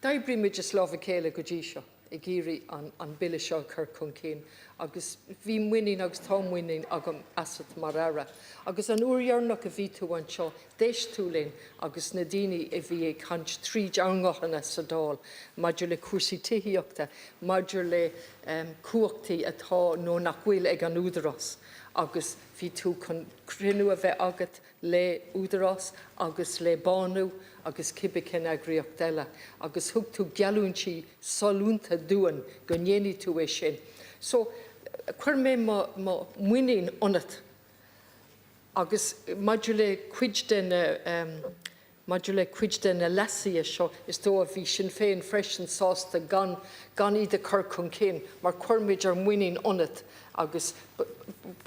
D'oibrigh muid as lámh a chéile go dtí seo ag iarraidh an Bille seo a chur chun cinn agus bhí muinín agus tá muinín agam asat mar Aire. Agus an uair dheireanach a bhí tú anseo, d'éist tú linn agus na daoine a bhí ag caint tríd ár nguthanna sa Dáil maidir le cúrsaí tithíochta, maidir le cumhachtaí atá nó nach bhfuil ag an Údarás agus bhí tú chun cruinniú a bheith agat le Údarás agus le Bánú agus cibé cén eagraíocht eile agus thug tú geallúintí sollúnta dúinn go ndéanfaidh tú é sin. So, chuir mé mo mo muinín ionat agus maidir le cuid de na maidir le cuid de na leasuithe seo, is dóigh bhí Sinn Féin freisin sásta gan gan iad a chur chun cinn mar chuir muid ár muinín ionat Agus ba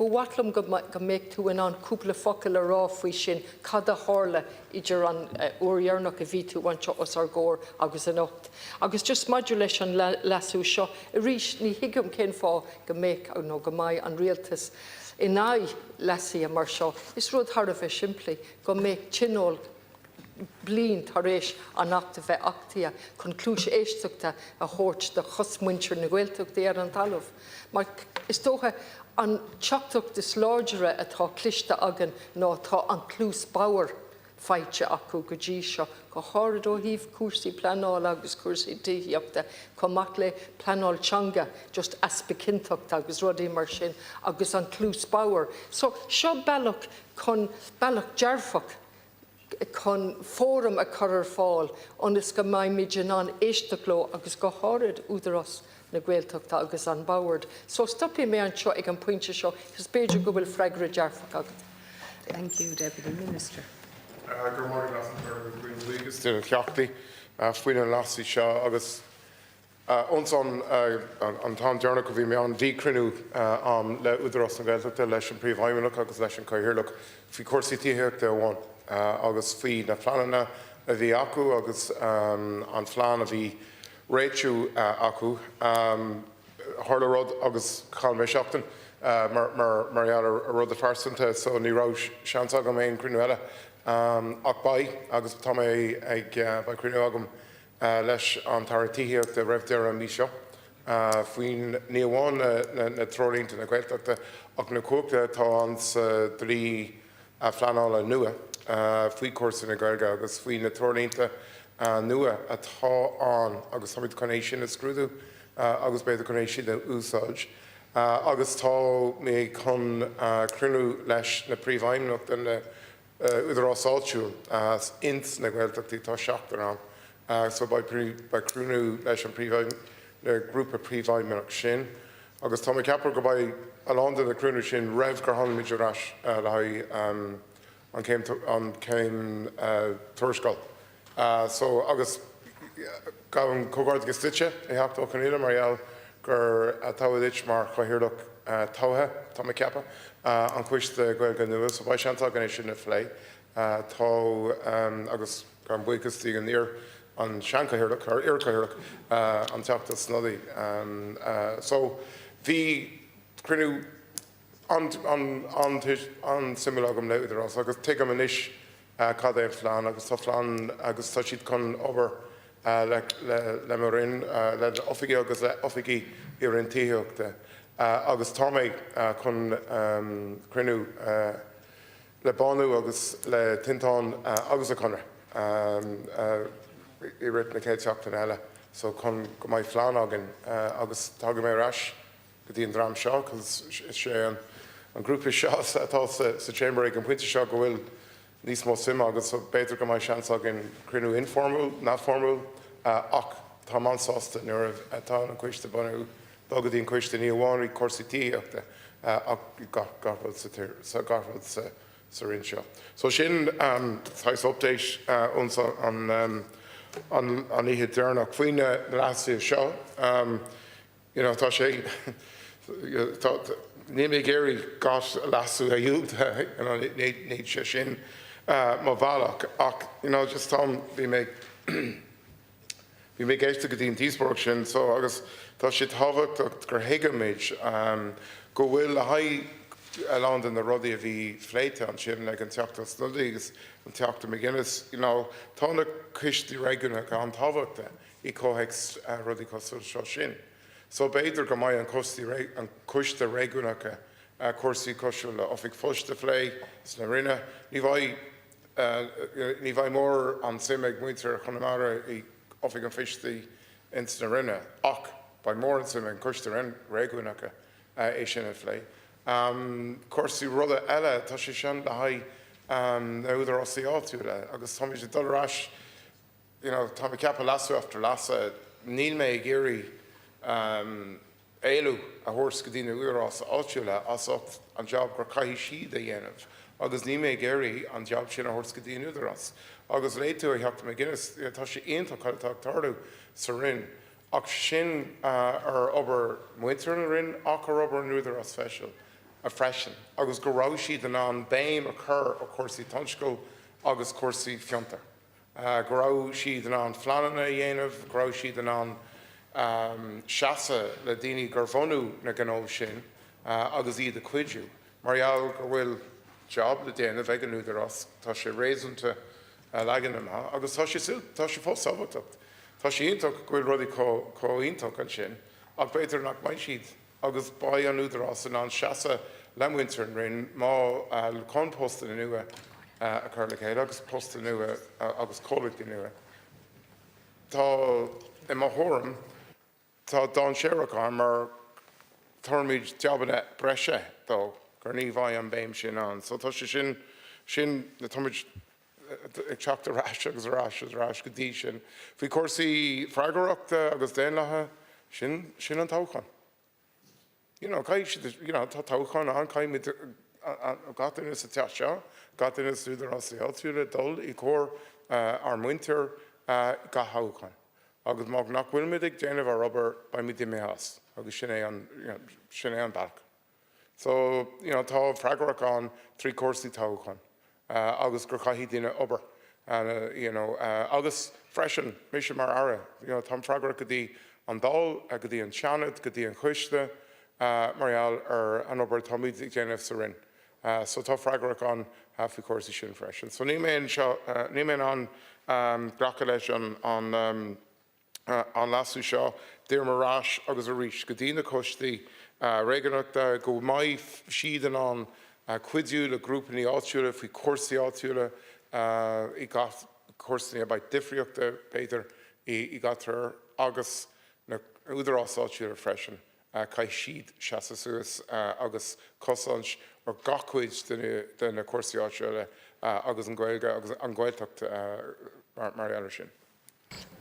mhaith liom go mbeadh tú in ann cúpla focal a rá faoi sin, cad a tharla idir an uair dheireanach a bhí tú anseo os ár gcomhair agus anocht. Agus just maidir leis an leasú seo, arís, ní thuigim cén fáth go mbeadh nó go mbeidh an rialtas in aghaidh leasuithe mar seo. Is rud thar a bheith simplí go mbeadh tionól bliain tar éis an Acht a bheith achtaithe chun cluais éisteachta a thabhairt do chosmhuintir na Gaeltachta ar an talamh. Mar is dócha an teachtaireacht is láidre atá cloiste againn ná tá an cluas bodhar faighte acu go dtí seo, go háirid ó thaobh cúrsaí pleanála agus cúrsaí tithíochta, chomh maith le pleanáil teanga, just easpa cinnteachta agus rudaí mar sin agus an cluas bodhar. So seo bealach chun, bealach dearfach chun fóram a chur ar fáil ionas go mbeimid in ann éisteacht leo agus go háirid Údarás na Gaeltachta agus an Bord. So stopfaidh mé anseo ag an pointe seo agus b'fhéidir go bhfuil freagra dearfach agat. Thank you, Deputy Minister. Go raibh maith agat, a Buíochas do na Teachtaí faoin leasú seo agus Ins an an t-am deireanach a bhí mé ann, bhí cruinniú a'm le Údarás na Gaeltachta, leis an Príomhfheidhmeannach agus leis an Cathaoirleach faoi chúrsaí tithíochta amháin agus faoi na pleananna a bhí acu agus an phlean a bhí réitiú acu. Tharla rud agus chaill mé seachtain mar gheall ar rudaí phearsanta so ní raibh seans agam aon cruinniú eile ach beidh agus tá mé ag beidh cruinniú agam leis an tAire Tithíochta roimh deireadh an mhí seo faoin ní amháin na treoirlínte na Gaeltachta ach na cumhachta atá ann sa dlí phleanála nua faoi chúrsaí na Gaeilge agus faoi na treoirlínte nua atá ann agus táimid chun é sin a scrúdú agus b'fhéidir chun é sin a úsáid. Agus tá mé chun cruinniú leis na príomhfheidhmeannach de na Údarás áitiúil ins na Gaeltachtaí, tá seachtar ann, so beidh cruinniú leis an na grúpa príomhfheidhmeannach sin agus tá mé ag ceapadh go beidh a lán de na cruinniú sin roimh gur tháinig muid ar ais le haghaidh an chéim an chéim tuarascáil. So agus gabhaim comhghairdeachas duitse, a Theachta Ó Conghaile, mar gheall gur toghadh duit mar Chathaoirleach togha, tá mé ag ceapadh, an Choiste Gaeilge nua. So beidh seans againn é sin a phlé. Tá agus gabhaim buíochas do an iar an seanchathaoirleach, ar iarchathaoirleach, an Teachta Snodaigh. So bhí cruinniú an-suimiúil agam le Údarás agus tuigim anois cad é an phlean agus tá phlean agus tá siad chun obair le mo roinn, le oifigí agus le oifigí i Roinn Tithíochta agus tá mé chun cruinniú le Bánú agus le Tinteán agus le Conradh i rith na chéad seachtaine eile so chun go mbeidh phlean againn agus tagaidh mé ar ais go dtí an dream seo cos is é an grúpa seo atá sa chamber ag an pointe seo go bhfuil níos mó suime agus so b'fhéidir go mbeidh seans againn cruinniú informúil, neamhfhoirmiúil ach táim an-sásta nuair atá an coiste bunú dul go dtí an coiste ní amháin i cúrsaí tithíochta ach gach gach rud sa tír sa gach rud sa sa roinn seo. So sin saghas update ón an an an oíche deireanach faoi na leasuithe seo. You know, tá sé, tá, níl mé ag iarraidh gach leasú a dhiúltú, you know, níl sé sin mo bhealach ach, you know, just táim, bhí mé, bhí mé ag éisteacht go dtí an díospóireacht sin so agus tá sé tábhachtach gur thuigimid go bhfuil le haghaidh. a lán de na rudaí a bhí pléite ansin ag an Teachta Ó Snodaigh agus an Teachta McGuinness, you know, tá na coistí réigiúnacha an-tábhachtach i comhthéacs rudaí cosúil seo sin. So b'fhéidir go mbeidh an coistí an coiste réigiúnacha cúrsaí cosúil le oifig phoist a phlé sna Rinne. Ní bheidh ní bheidh mórán suim ag muintir Chonamara i oifig an phoist ins na Rinne ach beidh mórán suim ag an coiste réigiúnacha é sin a phlé. Cúrsaí ruda eile, tá sé sin le haghaidh na údarásaí áitiúla agus táimid ag dul ar ais, you know, tá mé ag ceapadh leasú after leasa, níl mé ag iarraidh éalú a thabhairt go dtí na údarás áitiúla as ucht an job gur caithfidh siad a dhéanamh agus níl mé ag iarraidh an job sin a thabhairt go dtí an údarás. Agus léigh tú a Theachta McGuinness, tá sé iontach cad atá ag tarlú sa Rinn ach sin ar obair muintir na Rinne ach ar obair an údarás freisin agus go raibh siad in ann béim a chur ar chúrsaí tionscail agus cúrsaí fiontair. go raibh siad in ann pleananna a dhéanamh, go raibh siad in ann seasamh le daoine gur bhunú na gnó sin agus iad a chuidiú. Mar gheall go bhfuil job le déanamh ag an údarás, tá sé réasúnta a leagan amach agus tá sé tá sé fós tábhachtach. Tá sé iontach go bhfuil rudaí chomh iontach ansin ach b'fhéidir nach mbeidh siad agus beidh an údarás in ann seasamh le muintir an Rinn má chun postanna nua a chur le chéile agus postanna nua agus comhlachtaí nua. Tá, i mo thuairim, tá dainséarach ann mar tabharfaimid jabanna breise dó gur ní bheidh an béim sin ann. So tá sé sin, sin, táimid ag teacht ar ais agus ar ais agus ar ais go dtí sin. Faoi chúrsaí freagrachta agus daonlatha, sin, sin an toghchán. You know, caithfidh siad, you know, tá toghchán ann, caithfimid gach duine sa teach seo, gach duine sna údaráis áitiúla dul i gcomhair ár muintir gach toghchán. Agus má nach bhfuilimid ag déanamh ár obair, beimid imithe as agus sin é an, you know, sin é an bealach. So, you know, tá freagracht ann trí cúrsaí toghcháin agus gur chaithfidh duine obair, you know, agus freisin, mise mar Aire, you know, táim freagrach go dtí an Dáil, go dtí an Seanad, go dtí an Choiste mar gheall ar an obair atáimid ag déanamh sa Roinn. So tá freagracht ann faoi chúrsaí sin freisin. So níl mé anseo, níl mé in ann glacadh leis an, an, an leasú seo, d'iarr ar ais agus arís go dtí na coistí réigiúnacha go mbeidh siad in ann cuidiú le grúpanna áitiúla faoi chúrsaí áitiúla i gcás cúrsaí a mbeidh difríochta b'fhéidir i gcathair agus na údaráis áitiúla freisin caithfidh siad seasamh suas agus cosaint ar gach cuid de na cúrsaí áitiúla agus an Ghaeilge agus an Ghaeltacht mar gheall air sin.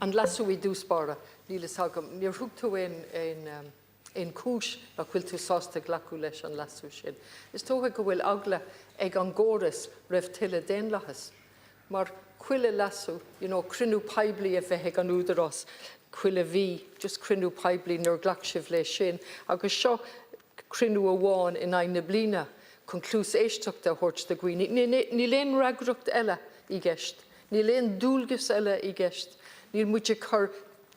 An leasú i dtús báire, níl fhios agam, níor thug tú aon, aon, aon chúis nach bhfuil tú sásta glacadh leis an leasú sin. Is dócha go bhfuil eagla ag an gcóras roimh tuilleadh daonlathas. Mar chuile leasú, you know, cruinniú poiblí a bheith ag an údarás chuile mhí, just cruinniú poiblí nuair ghlac sibh leis sin. Agus seo cruinniú amháin in aghaidh na bliana chun cluas éisteachta a thabhairt do dhaoine. Níl aon fhreagracht eile i gceist. Níl aon dualgas eile i gceist. Níl muid ag cur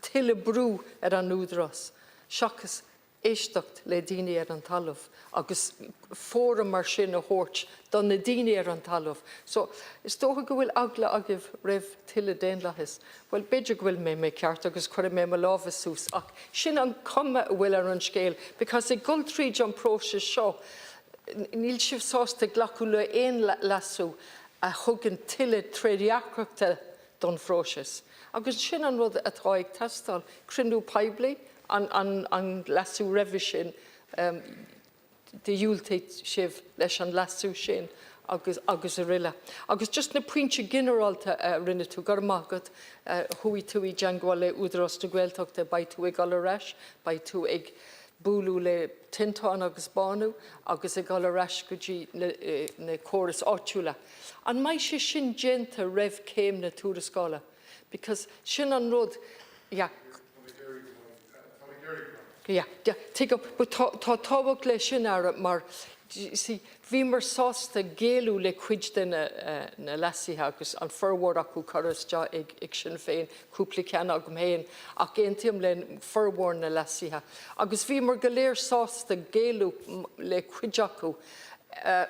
tuilleadh brú ar an údarás seachas éisteacht le daoine ar an talamh agus fóram mar sin a thabhairt do na daoine ar an talamh. So, is dócha go bhfuil eagla agaibh roimh tuilleadh daonlathais. Bhuel, b'fhéidir go bhfuil mé mícheart agus cuirfidh mé mo lámha suas ach sin an cuma a bhfuil ar an scéal because ag dul tríd an próiseas seo níl sibh sásta glacadh le aon leasú a thugann tuilleadh trédhearcachta don phróiseas. Agus sin an rud atá ag teastáil, cruinniú poiblí, an, an, an leasú roimhe sin, dhiúltaigh sibh leis an leasú sin agus agus araile. Agus just na pointe ginearálta a rinne tú, go raibh maith agat, chuaigh tú i dteangmháil le Údarás na Gaeltachta, beidh tú ag dul ar ais, beidh tú ag bualadh le Tinteán agus Bánú agus ag dul ar ais go dtí na, na córais áitiúla. An mbeidh sé sin déanta roimh céim na tuarascála? Because sin an rud, yeah. Yeah, yeah, tuigim, but tá, tá tábhacht leis sin, Aire, mar, see, bhíomar sásta géilleadh le cuid de na, na leasuithe agus an formhór acu curtha isteach ag, ag Sinn Féin, cúpla ceann agam féin, ach aontaím le formhór na leasuithe. Agus bhíomar go léir sásta géilleadh le cuid acu.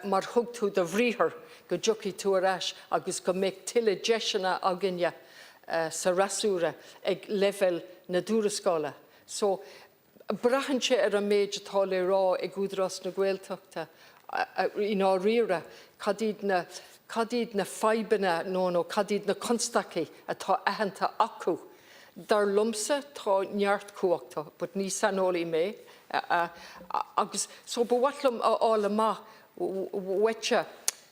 mar thug tú do bhriathar go dtiocfaidh tú ar ais agus go mbeidh tuilleadh deiseanna againne sa fhreasúra ag leibhéal na dtuarascála. So, braitheann sé ar an méid atá le rá ag Údarás na Gaeltachta i ndáiríre, cad iad na, cad iad na fadhbanna nó nó cad iad na constaicí atá aitheanta acu. Dar liomsa, tá neart cumhachta, but ní saineolaí mé, agus so ba mhaith liom a fháil amach uaitse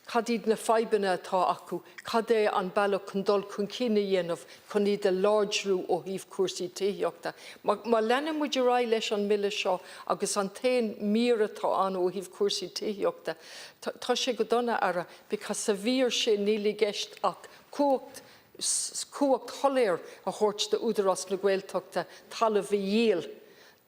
cad iad na fadhbanna atá acu, cad é an bealach chun dul chun cinn a dhéanamh chun iad a láidriú ó thaobh cúrsaí tithíochta. Má leanann muid ar aghaidh leis an mBille seo agus an t-aon mír atá ann ó thaobh cúrsaí tithíochta, tá sé go dona, Aire, because sa mhír sin níl i gceist ach cumhacht cumhacht shoiléir a thabhairt d'Údarás na Gaeltachta talamh a dhíol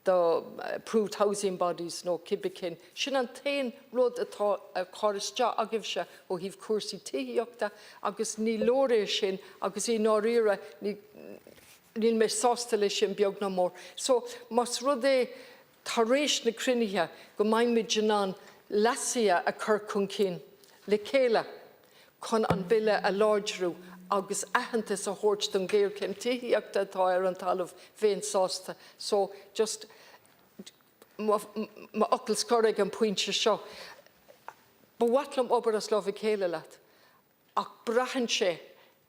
do approved housing bodies nó cibé cinn. Sin an t-aon rud atá á chur isteach agaibhse ó thaobh cúrsaí tithíochta agus ní leor é sin agus i ndáiríre níl mé sásta leis sin beag ná mór. So más rud é tar éis na cruinnithe go mbeimid in ann leasuithe a chur chun cinn le chéile chun an Bille a láidriú agus aitheantas a thabhairt don ghéarchéim tithíochta atá ar an talamh, bheinn sásta. So, just mo fhocal scoir ag an bpointe seo. Ba mhaith liom obair as lámh a chéile leat. Ach braitheann sé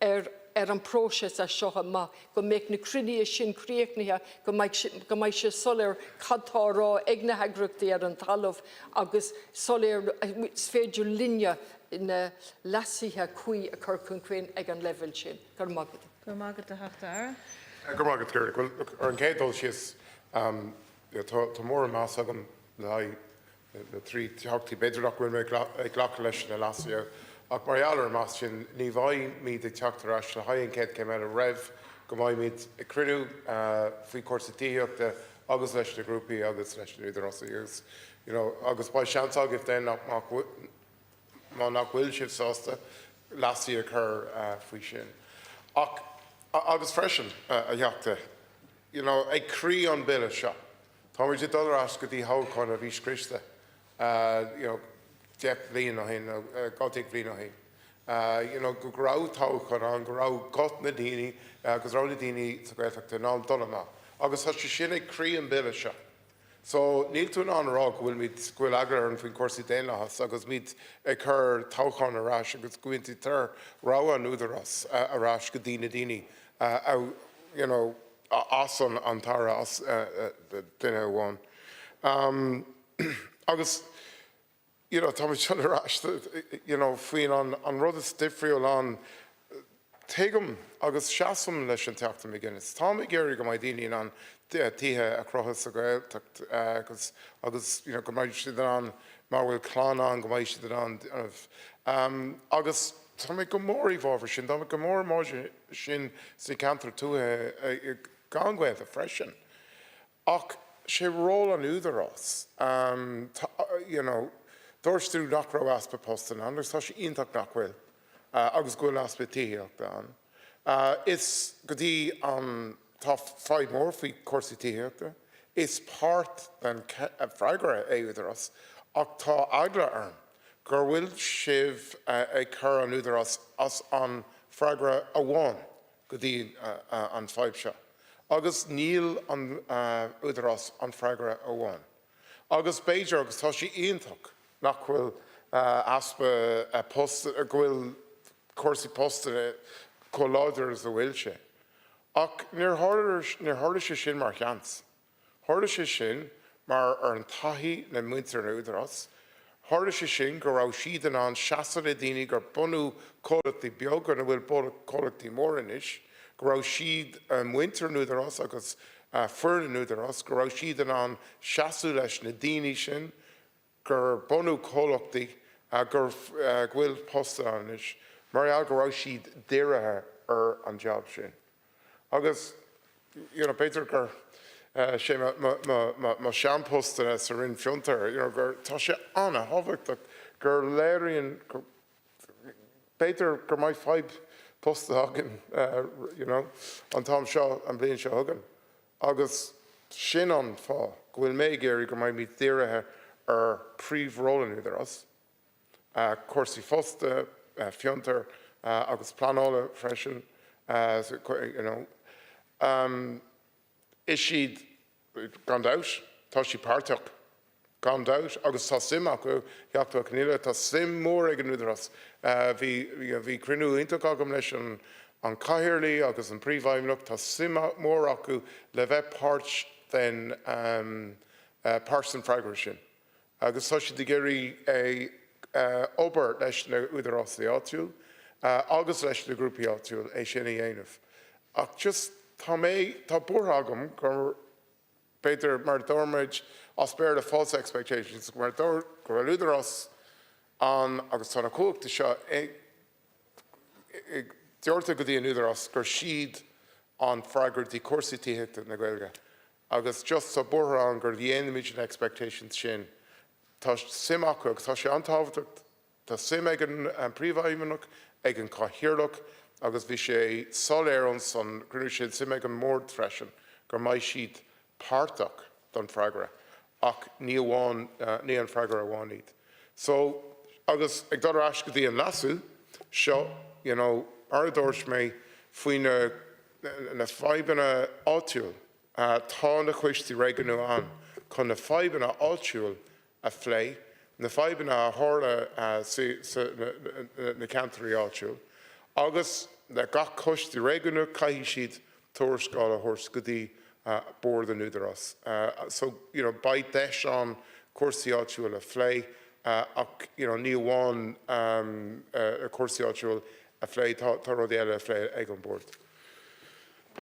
ar ar an bpróiseas as seo amach, go mbeidh na cruinnithe sin críochnaithe, go mbeidh go mbeidh sé soiléir cad tá á rá ag na heagraíochtaí ar an talamh agus soiléir is féidir linne na leasuithe cuí a chur chun cinn ag an leibhéal sin. Go raibh maith agat. Go raibh maith agat, a Theachta Aire. Go raibh maith agat, Cathaoirleach. Bhuel, look, ar an gcéad dul síos, tá mórán meas agam le haghaidh na dtrí Theachtaí. B'fhéidir nach bhfuil mé ag glacadh leis na leasuithe, ach mar gheall ar an meas sin, ní bheimid ag teacht ar ais le haghaidh an chéad chéim eile roimh go mbeimid ag cruinniú faoi chúrsaí tithíochta agus leis na grúpaí agus leis na údaráis agus, you know, agus beidh seans agaibh then nach, má nach bhfuil sibh sásta leasuithe a chur faoi sin. Ach, agus freisin, a Theachta, you know, ag croí an Bhille seo, Táimid ag dul ar ais go dtí thoghchán a bhí scriosta you know 10 bhliain ó shin nó 12 bhliain ó shin. You know go raibh toghchán ann, go raibh guth na daoine agus raibh na daoine sa Ghaeltacht in ann dul amach. Agus tá sé sin ag croí an Bhille seo. So níl tú in ann a rá go bhfuilimid, go bhfuil eagla orainn faoin cúrsaí daonlathas agus muid ag cur toghchán ar ais agus go bhfuil rogha an údarás ar ais go dtí na daoine you know as an tAire, as duine amháin. Agus, you know, táimid seo ar ais, you know, faoin an rud is difriúil ann, tuigim agus seasaim leis an Teachta McGuinness. Táim ag iarraidh go mbeidh daoine in ann tithe a chruthú sa Ghaeltacht agus, agus, you know, go mbeidh siad in ann, má bhfuil clann ann, go mbeidh siad in ann déanamh. Agus tá mé go mór i bhfabhar sin, tá mé go mór sin sna ceantair tuaithe gan Ghaeilge freisin. Ach sé ról an údarás, you know, dúirt tú nach raibh easpa postanna ann agus tá sé iontach nach bhfuil agus go bhfuil easpa tithíochta ann. Is go dtí an, tá fadhb mór faoi chúrsaí tithíochta, is páirt den freagra é údarás ach tá eagla orm gur bhfuil sibh ag cur an údarás as an freagra amháin go dtí an fadhb seo. Agus níl an údarás an freagra amháin. Agus b'fhéidir, agus tá sé iontach nach bhfuil easpa post, go bhfuil cúrsaí postanna chomh láidir is a bhfuil sé. Ach níor tharla sé sin mar sheans. Tharla sé sin mar ar an taithí le muintir an Údarás, tharla sé sin go raibh siad in ann seasamh le daoine gur bunú comhlachtaí beag ina bhfuil comhlachtaí mór anois, go raibh siad, muintir an Údarás agus foireann an Údarás, go raibh siad in ann seasamh leis na daoine sin gur bunú comhlachtaí gur go bhfuil post ann anois mar gheall go raibh siad dírithe ar an jab sin. Agus you know b'fhéidir gur sé mo sheanphostanna sa Roinn Fiontair you know gur tá sé an-thábhachtach gur léiríonn b'fhéidir gur mbeidh fadhb postaithe againn you know an t-am seo an bhliain seo chugainn. Agus sin an fáth go bhfuil mé ag iarraidh go mbeimid dírithe ar príomhról an Údarás. Cúrsaí fosta, fiontar agus pleanála freisin, you know. Is iad, gan dabht, tá siad páirteach, gan dabht, agus tá suim acu, Teachta Ó Conghaile, tá suim mór ag an Údarás. Bhí, bhí cruinniú iontach agam leis an an Cathaoirleach agus an Príomhfheidhmeannach, tá suim mór acu le bheith páirt den, páirt den freagra sin. Agus tá siad ag iarraidh obair leis na údarásaí áitiúil agus leis na grúpaí áitiúil é sin a dhéanamh. Ach just tá mé, tá buartha agam gur b'fhéidir mar a deir muid as Béarla false expectations, mar go bhfuil údarás ann agus tá na cumhachtaí seo ag deirtear go dtí an údarás gur siad an freagra dí cúrsaí tithíochta na Gaeilge. Agus just tá buartha ann gur dhéanaimid an expectations sin. Tá suim acu agus tá sé an-tábhachtach, tá suim ag an Príomhfheidhmeannach, ag an Cathaoirleach agus bhí sé soiléir ins an gcruinniú sin, suim ag an mbord freisin go mbeidh siad páirteach don freagra ach ní amháin, ní an freagra amháin iad. So, agus ag dul ar ais go dtí an leasú seo, you know, mar a dúirt mé faoi na na fadhbanna áitiúil, Tá na coistí réigiúnacha ann chun na fadhbanna áitiúil a phlé, na fadhbanna a tharla sna ceantraí áitiúil, agus le gach coiste réigiúnach caithfidh siad tuarascáil a thabhairt go dtí bord an Údarás. So, you know, beidh deis ann cúrsaí áitiúil a phlé ach, you know, ní amháin cúrsaí áitiúil a phlé, tá rudaí eile a phlé ag an bord.